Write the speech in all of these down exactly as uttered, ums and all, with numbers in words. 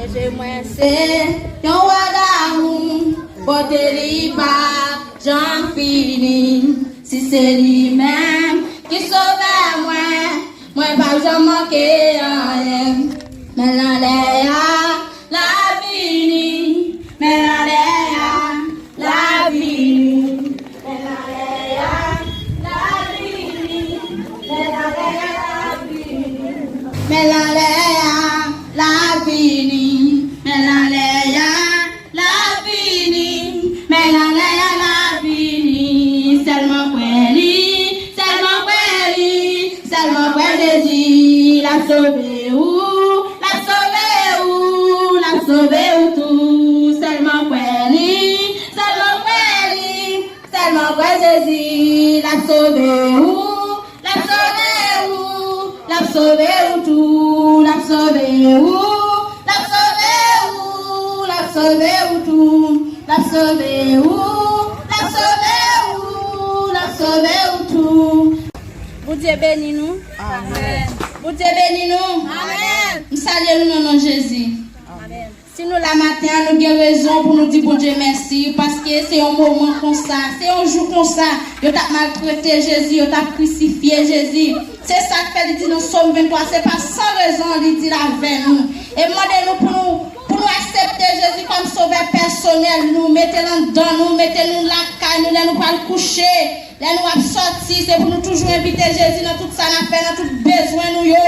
Jezi mwen se yon wa damou, bote li p ap janm fini. Si se li menm ki sovè mwen, mwen p ap janm manke anyen. Men l anlè a, l ap vini. Men l anlè a, l ap vini. Men l anlè a, l ap vini. Men l anlè a, l ap vini. Men l anlè a, l ap vini. Men l anlè a, l ap vini. Sèlman kwè li, sèlman kwè li, sèlman kwè Jezi, l ap sove ou, l ap sove ou, l ap sove ou tou. Sèlman kwè li, sèlman kwè li, sèlman kwè Jezi, l ap sove ou, l ap sove ou, l ap sove ou tou, l ap sove ou, l ap sove ou, l ap sove ou tou, l ap sove ou, l ap sove ou, l ap sove ou tou. Bondye beni nou. Amèn. Bondye beni nou. Amèn. M salye nou nan non Jezi. Amèn. Si nou la maten an, nou gen rezon pou nou di Bondye mèsi, paske se yon moman konsa, se yon jou konsa, yo t ap maltrete Jezi, yo t ap krisifye Jezi. Se sa k fè li di nan Sòm venntwa, se pa san rezon li di l avè nou. E mande nou pou nou, pou nou aksepte Jezi kòm sovè pèsonèl nou, mete l anndan nou, mete nou lakay nou, lè nou pral kouche, lè nou ap sòti, se pou nou toujou envite Jezi nan tout sa n ap fè, nan tout bezwen nou yo.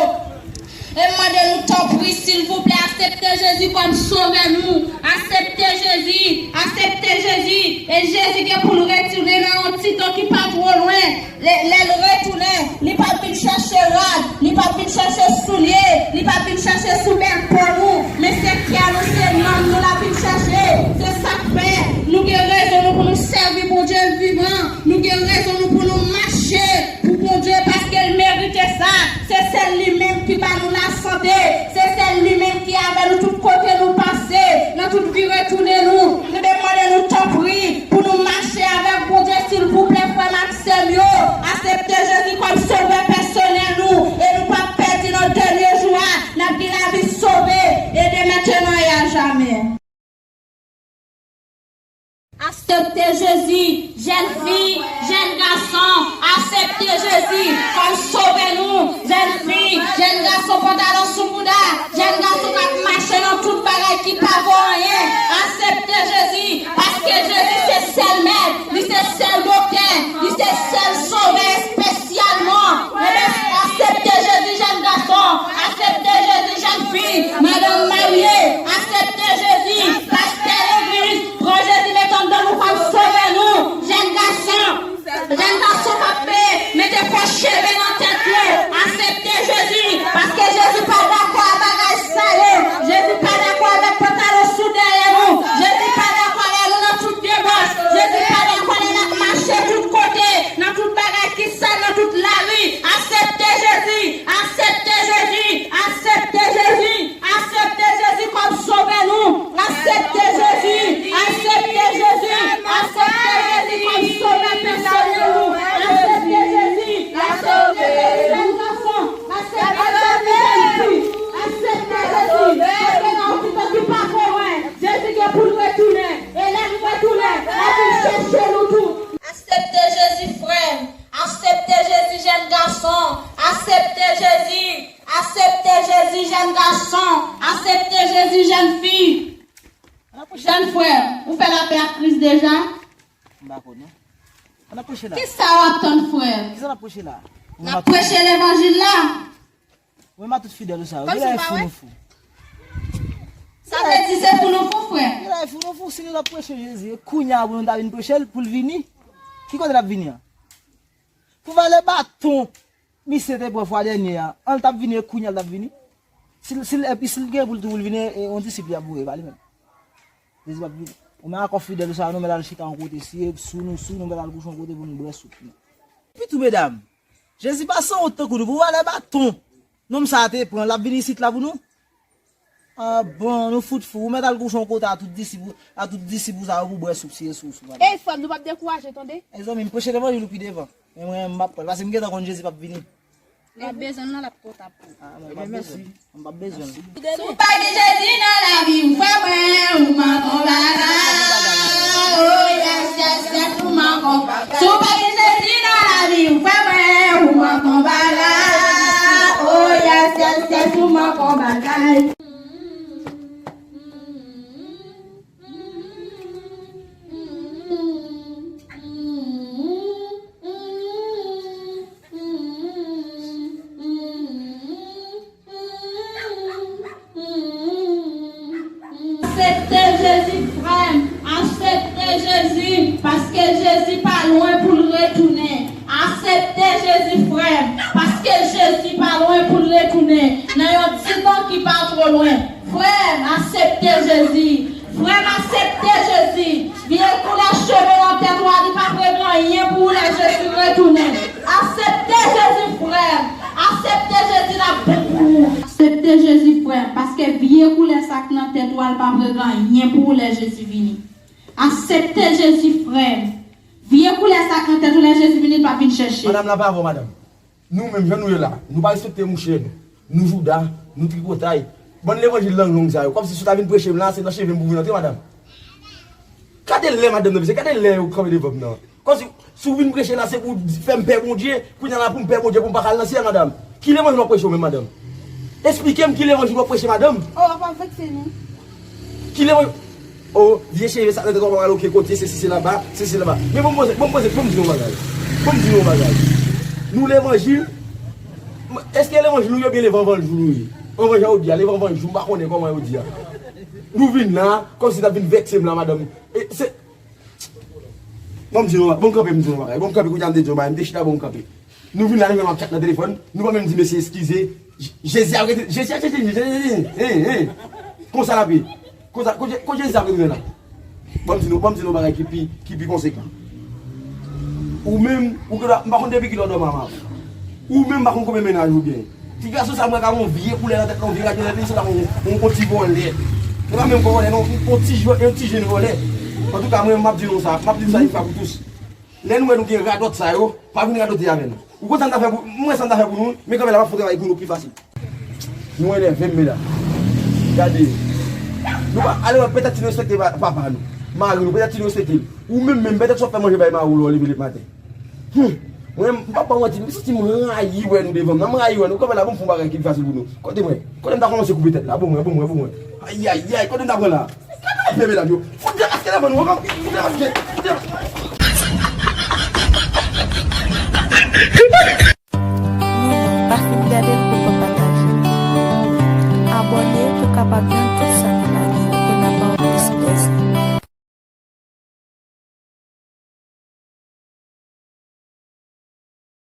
E m mande nou, tanpri, silvouplè, aksepte Jezi kòm sovè nou. Aksepte Jezi, aksepte Jezi. E Jezi gen pou l retounen nan yon ti tan ki pa twò lwen. Lè, lè l retounen, li p ap vin chèche rad, li p ap vin chèche soulye, li p ap vin chèche sou bèl po nou. Men se kè nou, se nanm nou l ap vin chèche. Se sa k fè nou gen rezon nou pou nou sèvi Bondye vivan. Nou gen rezon nou pou nou mache pou Bondye paske l merite sa. Se sèl li menm ki ba nou lasante. Se sèl li menm ki avè nou tout kote nou pase, nan tout vire tounen nou. Nou te mande nou tanpri pou nou mache avèk Bondye, silvouplè, frè m ak sè m yo. Aksepte Jezi kòm sovè pèsonèl nou e nou p ap pèdi nan dènye jou a. N ap gen lavi sove e de mentenan e a jamè. Aksepte Jezi, jèn fi, jèn gason, aksepte Jezi kòm sovè nou. Jèn fi, jèn gason, pantalon sou bouda, jèn gason k ap mache nan tout bagay ki pa vo anyen. Aksepte Jezi, paske Jezi se sèl mèt, li se sèl doktè, li se sèl sovè espesyalman. Ebyen, aksepte Jezi, jèn gason, aksepte Jezi, jèn fi, madanm marye, aksepte Jezi, pastè legliz, pran Jezi met anndan nou kòm sovè nou. Jèn gason, jèn gason k ap pe-, mete fo cheve nan tèt yo, aksepte Jezi, paske Jezi pa dakò a bagay sa yo. Jezi pa dakò avèk pantalon sou dèyè nou. Jezi pa dakò lè nou nan tout debòch. Jezi pa dakò lè n ap mache tout kote, nan tout bagay ki sal, nan tout lari. Aksepte Jezi, aksepte Jezi, aksepte Jezi. Aksepte Jezi kòm sovè nou. Aksepte Jezi. Aksepte Jezi. Aksepte Jezi kòm sovè pèsonèl nou. Aksepte Jezi. Aksepte Jezi, jèn gason. Aksepte Jezi, jèn fi. Aksepte Jezi. Paske nan yon ti tan ki pa twò lwen, Jezi gen pou l retounen. E lè l retounen, l ap vin chèche nou tou. Aksepte Jezi, frè m. Aksepte Jezi, jèn gason. Aksepte Jezi. Aksepte Jezi, jèn gason. Aksepte Jezi, jèn fi. Jèn frè, ou fè lapè ak Kris deja? M pa konn, non. Ann ap preche la. Kisa w ap tann, frè? Kisa n ap preche la? N ap preche levanjil la. Mwen, m a tout fidèl ou sa yo. Genlè e fou nou fou. Sa vle di se fou nou fou, frè? Genlè e fou nou fou. Si nou t ap preche Jezi, e kounye a pou nou ta vin preche l, pou l vini. Ki kote l ap vini an? Pou valè baton misye te pran fwa dènye a, an l t ap vini, e kounye a l t ap vini. Si l, si l, epi si l gen pou l tou, pou l vini, e, yon disip li ap voye, pa li menm. Jezi p ap vini. Ou menm ak kò fidèl ou sa, nou mèt al chita yon kote, si e sou nou, sou nou mèt al kouche yon kote pou nou bwè soup nou. Epi tou, medam, Jezi pa sanwont tankou nou, pou valè baton nonm sa a te pran, l ap vin isit la pou nou? Ah bon, nou fout fou. Ou mèt al kouche yon kote a tout disip ou, a tout disip ou sa yo pou bwè soup, si e sou ou, sou ou. Ey, frè m, nou p ap dekouraje, tande? Mezanmi, m preche levanjil ou pi devan. Men mwen, m p ap pè l, paske m gentan konn Jezi p ap vini. L ap bezwen l nan, l ap twò ta pou ou. Ah, mwen, m p ap bezwen l. M p ap bezwen l. Si w pa gen Jezi nan lavi Aksepte Jezi, frè m. Aksepte Jezi, paske Jezi pa lwen pou l retounen. Aksepte Jezi, frè m, paske Jezi pa lwen pou l retounen nan yon ti tan ki pa twò lwen. Frè m, aksepte Jezi. Frè m, aksepte Jezi. Vye koulè cheve nan tèt ou a, li p ap regle anyen pou ou lè Jezi retounen. Aksepte Jezi, frè m. Aksepte Jezi, l ap bon pou ou. Aksepte Jezi, frè m, paske vye koulè sa k nan tèt ou a, li p ap regle anyen pou ou lè Jezi vini. Aksepte Jezi, frè m. Vye koulè sa k nan tèt ou, lè Jezi vini, li p ap vin chèche. Madanm, la pa avè w, madanm. Nou menm, jan nou ye la, nou pa respekte mouche nou. Nou jouda, nou tripotay. Bann levanjil lang long sa yo. Kòmsi si w ta vin preche m la, se nan cheve m pou vin antre, madanm. Gade lè madanm nan, mesye, gade lè yo kanpe devan m nan. Kòmsi si w vin preche la, se pou w fè m pè Bondye. Kounye a la pou m pè Bondye, pou m pa ka al nan syèl, madanm. Ki levanjil w ap preche w menm, madanm? Esplike m ki levanjil w ap preche, madanm. Oh, w ap vekse nou. Ki levanjil? Oh, vye cheve sa nan tèt w ap pale, oke, kote, sesi, sela, ba, sesi, sela, ba. Men bon, poze, bon, poze, bon, m di nou yon bagay. Bon, m di nou yon bagay. Nou levanjil, èske levanjil nou ye oubyen levanjil nou ye? Anvan jan yo di a, levanjil, m pa konnen kòman yo di a. Nou vin la, kòmsi n ap vin vekse m la, madanm. E, se, bon, m di nou, bon, m kanpe, m di nou yon bagay. Bon, m kanpe, kounye a m te di yon bagay, m te chita, bon, m kanpe. Nou vin la, nou menm ap chat nan telefòn, nou pa menm di mesye eskize. Jezi ap rete, Jezi ap chèche, Jezi, Jezi, Jezi, Jezi. Konsa l ap ye. Konsa, kote, kote Jezi ap retounen la? Ban m di nou, ban m di nou bagay ki pi, ki pi konsekan. Ou menm, ou genlè, m pa konn depi kilè w dòmi a maman. Ou menm, m pa konn konbyen mennaj ou gen. Ti gason sa, mwen ka yon vye koulè nan tèt, yon vye rad nan tèt li, se la yon, yon, yon ti vòlè. E pa menm yon vòlè, non, yon ti jèn, yon ti jèn vòlè. Antouka, mwen, m ap di nou sa, m ap di nou sa yon fwa pou tous. Lè nou wè nou gen radòt sa yo, pa vin radote avè nou. Ou konn sa n ta fè pou, mwen sa n ta fè pou nou, men kanmenm la m ap fè travay pou nou pi fasil. Nou enève m, medam. Gade. Nou pa, ale wè, petèt si nou respekte pa- papa nou, mari nou, petèt si nou respekte l. Ou menm menm, petèt si w ap fè manje bay mari w lè w leve lèmaten. Hum. Mwen, m p ap ba w manti, m santi m rayi wè nou devan m nan, m rayi wè nou. Kanmenm la, bon, m fè yon bagay ki pi fasil pou nou. Kote mwen? Kote m ta kòmanse koupe tèt la? Bon, mwen, bon, mwen, bon, mwen. Ay, ay, ay, kote m ta pran la? Gade mesye medam yo. Fout de maske nan vant nou, fout de maske, fout de maske. Non, non, pa fin gade l pou w pa pataje. Abòne pou w kapab jwenn tout